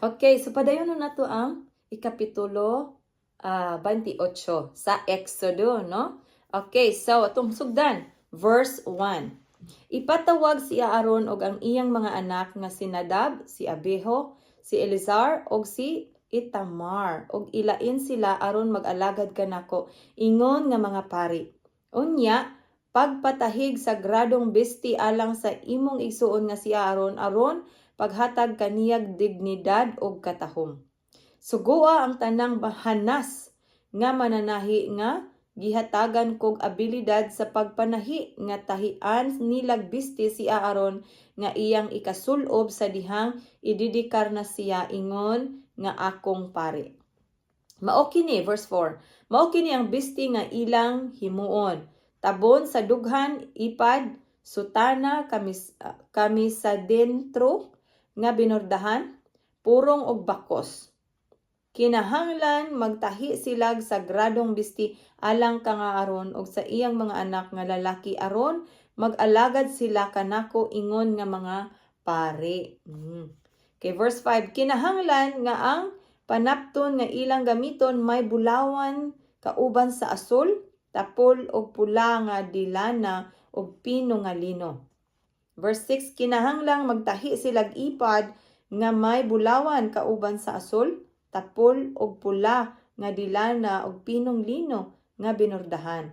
Okay, so padayon na nato ang ikapitulo 28 sa Exodo, no? Okay, so atong sugdan, verse 1. Ipatawag si Aaron og ang iyang mga anak nga si Nadab, si Abihu, si Eleazar og si Itamar og ilain sila aron mag-alagad kanako ingon nga mga pari. Unya, pagpatahig sagradong bisti alang sa imong igsuon nga si Aaron aron paghatag kaniyag dignidad og katahom. Sugoa ang tanang hanas nga mananahi nga gihatagan kog abilidad sa pagpanahi nga tahian nilag bisti si Aaron nga iyang ikasulob sa dihang idedikar na siya ingon nga akong pari. Mao kini, verse 4. Mao kini ang bisti nga ilang himuon. Tabon sa dughan, ipad, sutana, kamisa dentro nga binordahan, purong og bakos. Kinahanglan magtahi silag sagradong bisti alang kang Aaron og sa iyang mga anak nga lalaki aron mag-alagad sila kanako ingon nga mga pari. Okay, verse 5. Kinahanglan nga ang panapton nga ilang gamiton may bulawan kauban sa asul, tapol og pula nga dilana og pino nga lino. Verse 6, kinahanglang magtahi silag ipad nga may bulawan kauban sa asul, tapol og pula nga dilana og pinong lino nga binordahan.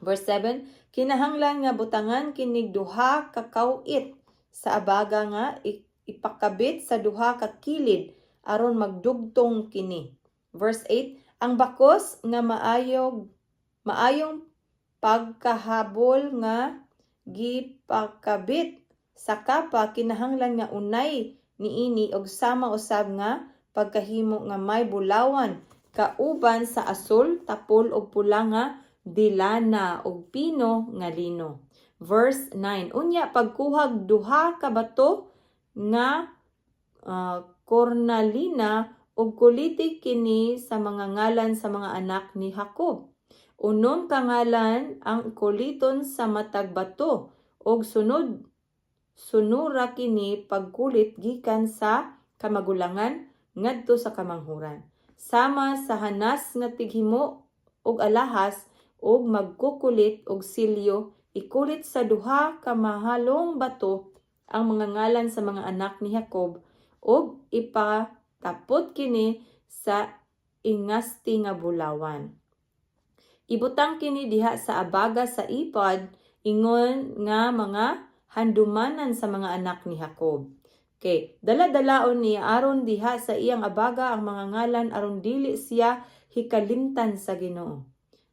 Verse 7, kinahanglan nga butangan kinig duha ka kaw-it sa abaga nga ipakabit sa duha ka kilid aron magdugtong kini. Verse 8, ang bakos nga maayong pagkahabol nga gipakabit sa kapa kinahanglan nga unay niini og sama usab nga pagkahimo nga may bulawan kauban sa asul, tapol ug pula nga dilana ug pino nga lino. Verse 9. Unya pagkuhag duha ka bato nga kornalina ug kuliti kini sa mga ngalan sa mga anak ni Jacob. 6 ka ngalan ang kuliton sa matag bato ug sunod sunura kini pagkulit gikan sa kamagulangan ngadto sa kamanghuran. Sama sa hanas nga tighimo og alahas ug magkukulit og silyo, ikulit sa duha ka mahalong bato ang mga ngalan sa mga anak ni Jacob ug ipatapot kini sa ingasti nga bulawan. Ibutang kini diha sa abaga sa ipad ingon nga mga handumanan sa mga anak ni Jacob. Okay, dala-dalaon ni Aaron diha sa iyang abaga ang mga ngalan aron dili siya hikalimtan sa Ginoo.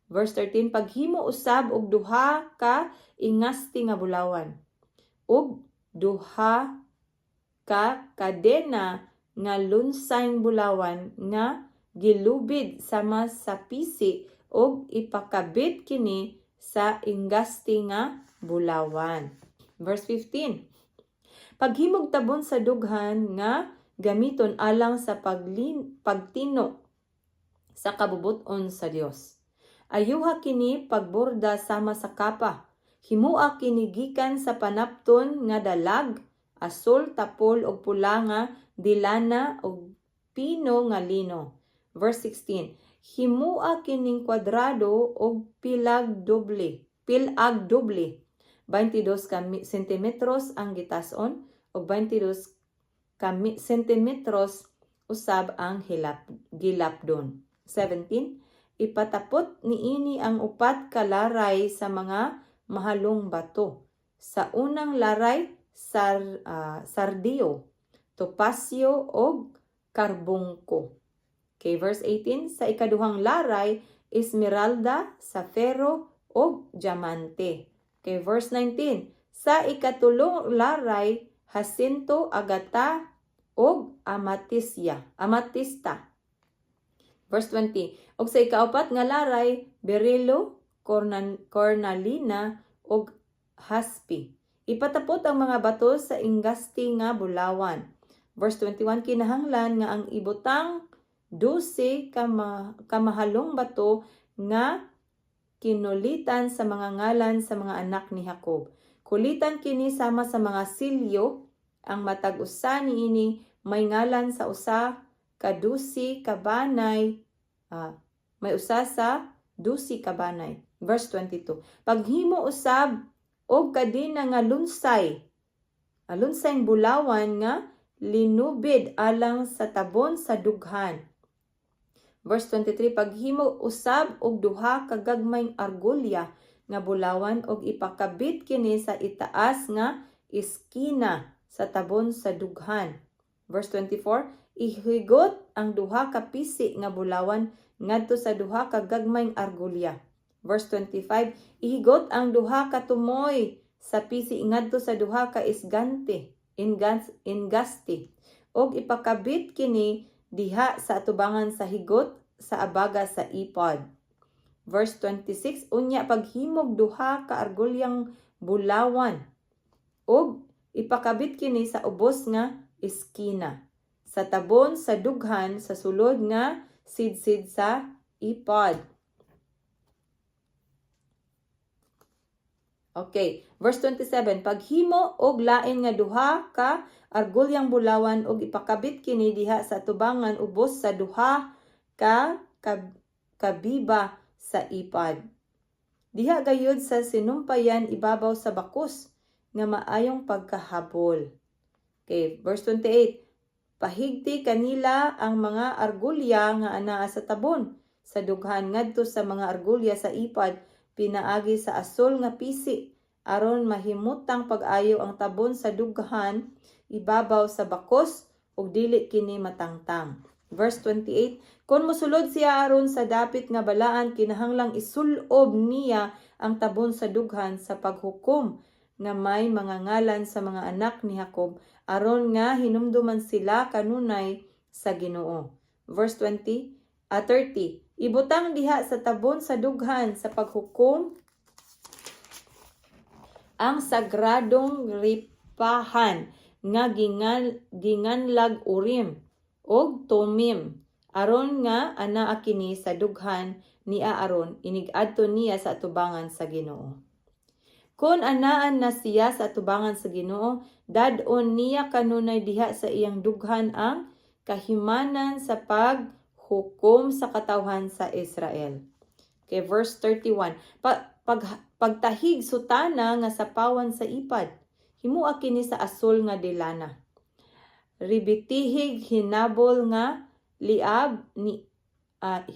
Verse 13, paghimo usab og duha ka ingasti nga bulawan ug duha ka kadena nga lunsayng bulawan nga gilubid sama sa pisi ug ipakabit kini sa ingasti nga bulawan. Verse 15. Paghimog tabon sa dughan nga gamiton alang sa pagtino sa kabubut-on sa Dios. Ayuha kini pagborda sama sa kapa. Himua kini gikan sa panapton nga dalag, asul, tapol ug pula nga dilana ug pino nga lino. Verse 16. Himua kining kwadrado og pilag doble, pilag doble. 22 ka sentimetros ang gitason ug 22 ka sentimetros usab ang gilapdon. 17. Ipatapot niini ang upat ka laray sa mga mahalong bato. Sa unang laray, sardio, topasio og karbungko. Okay, verse 18, sa ikaduhang laray, esmeralda, safiro og diamante. Okay, verse 19, sa ikatulong laray, hasinto, agata og amatista. Verse 20, og sa ikaapat nga laray, berilo, cornalina og haspi. Ipatapot ang mga bato sa ingasti nga bulawan. Verse 21, kinahanglan nga ang ibutang 12 kamahalong bato nga kinulitan sa mga ngalan sa mga anak ni Jacob. Kulitan kini sama sa mga silyo, ang matag usa niini May ngalan sa usa ka 12 ka banay, may usa sa 12 ka banay. Verse 22. Paghimo usab og kadena nga lunsay, lunsay bulawan nga linubid alang sa tabon sa dughan. Verse 23, paghimo usab og duha ka gagmayng argolya nga bulawan og ipakabit kini sa itaas nga iskina sa tabon sa dughan. Verse 24, ihigot ang duha ka pisi nga bulawan ngadto sa duha ka gagmayng argolya. Verse 25, ihigot ang duha ka tumoy sa pisi ngadto sa duha ka isgante, ingaste, og ipakabit kini diha sa atubangan sa higot sa abaga sa epod. Verse 26, unya paghimog duha ka argolyang bulawan ug ipakabit kini sa ubos nga iskina sa tabon sa dughan sa sulod nga sidsid sa epod. Okay, verse 27, paghimo og lain nga duha ka argolyang bulawan ug ipakabit kini diha sa tubangan ubos sa duha ka kabiba sa epod. Diha gayud sa sinumpayan ibabaw sa bakos nga maayong pagkahabol. Okay, verse 28, pahigti kanila ang mga argolya nga anaa sa tabon sa dughan ngadto sa mga argolya sa epod pinaagi sa asol nga pisi aron mahimutang pag-ayo ang tabon sa dughan ibabaw sa bakos ug dili kini matangtang. Verse 28, kon mosulod siya aron sa dapit nga balaan, kinahanglang isulob niya ang tabon sa dughan sa paghukom nga may mga ngalan sa mga anak ni Jacob aron nga hinumduman sila kanunay sa Ginoo. Verse 20, 30, ibutang diha sa tabon sa dughan sa paghukom ang sagradong ripahan nga ginganlag Urim og Tumim aron nga anaa kini sa dughan ni Aaron inig-adto niya sa atubangan sa Ginoo. Kon anaan na siya sa atubangan sa Ginoo, dad-on niya kanunay diha sa iyang dughan ang kahimanan sa paghukom sa katawhan sa Israel. Okay, verse 31. Pagtahig sutana nga sapawan sa epod. Himua kini sa asol nga delana. Ribitihig hinabol nga liab ni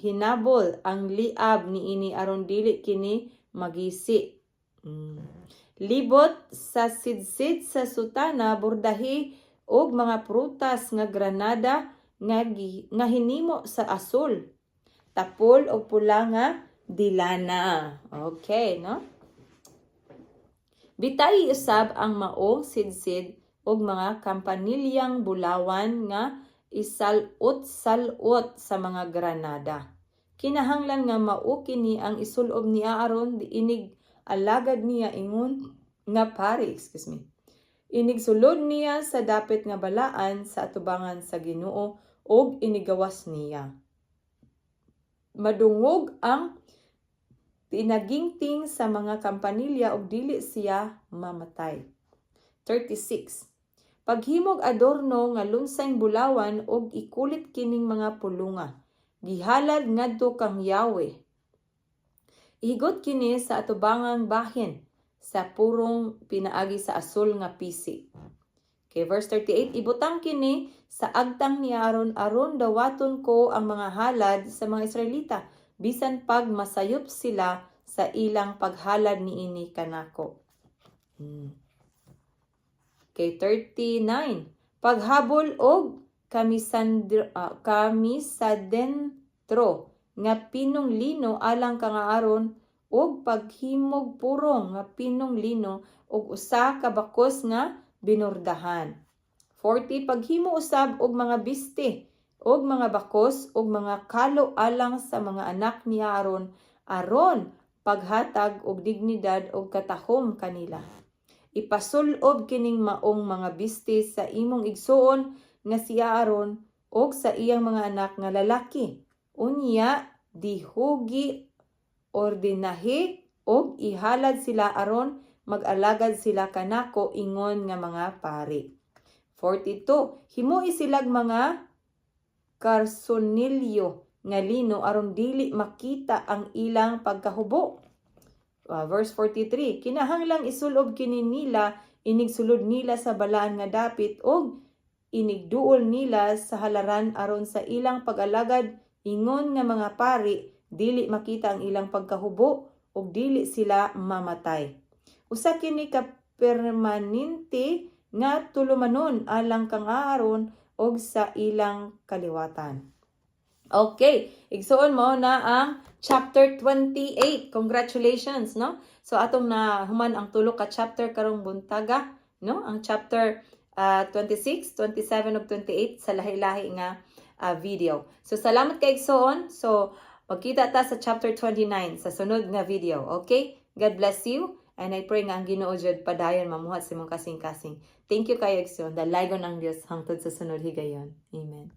hinabol ang liab niini aron dili kini magisi. Libot sa sidsid sa sutana, bordahi og mga prutas nga granada nga hinimo sa asol, tapol og pula nga delana. Okay, no? Bitay usab ang maong sidsid og mga kampanilyang bulawan nga isalot-salot sa mga granada. Kinahanglan nga mao kini ang isulob ni Aaron inig alagad niya ingon nga pari, excuse me. Inig sulod niya sa dapit nga balaan sa atubangan sa Ginoo og inigawas niya. Madungog ang tinaginting sa mga kampanilya og dili siya mamatay. 36. Paghimog adorno nga lunsay bulawan og ikulit kining mga pulunga. Gihalad ngadto kang Yahweh. Ihigot kini sa atubangang bahin sa purong pinaagi sa asol nga pisi. Okay, verse 38, ibutang kini sa agtang ni Aaron aron dawaton ko ang mga halad sa mga Israelita bisan pag masayop sila sa ilang paghalad niini kanako. Okay, 39. Paghabol og kamisadentro nga pinong lino alang kang Aaron ug paghimog purong nga pinong lino ug usa ka bakos nga binordahan. 40. Paghimo usab og mga biste og mga bakos ug mga kalo alang sa mga anak ni Aaron aron paghatag og dignidad og katahom kanila. Ipasul-ob kining maong mga biste sa imong igsuon nga si Aaron ug sa iyang mga anak nga lalaki. Unya dihugi, ordinahi ug ihalad sila aron mag-alagad sila kanako ingon nga mga pari. 42. Himoi silag mga karsonilyo nga lino aron dili makita ang ilang pagkahubo. Verse 43, kinahanglang isulob kini nila inigsulod nila sa balaan nga dapit og inigduol nila sa halaran aron sa ilang pag-alagad ingon nga mga pari, dili makita ang ilang pagkahubo ug dili sila mamatay. Usa kini ka permanente nga tulumanon alang kang Aaron og sa ilang kaliwatan. Okay, igsuon, mao na ang chapter 28. Congratulations, no? So atong na human ang tulo ka chapter karong buntaga, no? Ang chapter 26, 27 ug 28 sa lahi-lahi nga video. So salamat kay igsuon. So magkita ta sa chapter 29 sa sunod nga video. Okay? God bless you. And I pray nga ang Ginoo jud padayon mamuhat sa imong kasing-kasing. Thank you kayo, igsuon. Dalaygon ang Dios hangtod sa sunod higayon. Amen.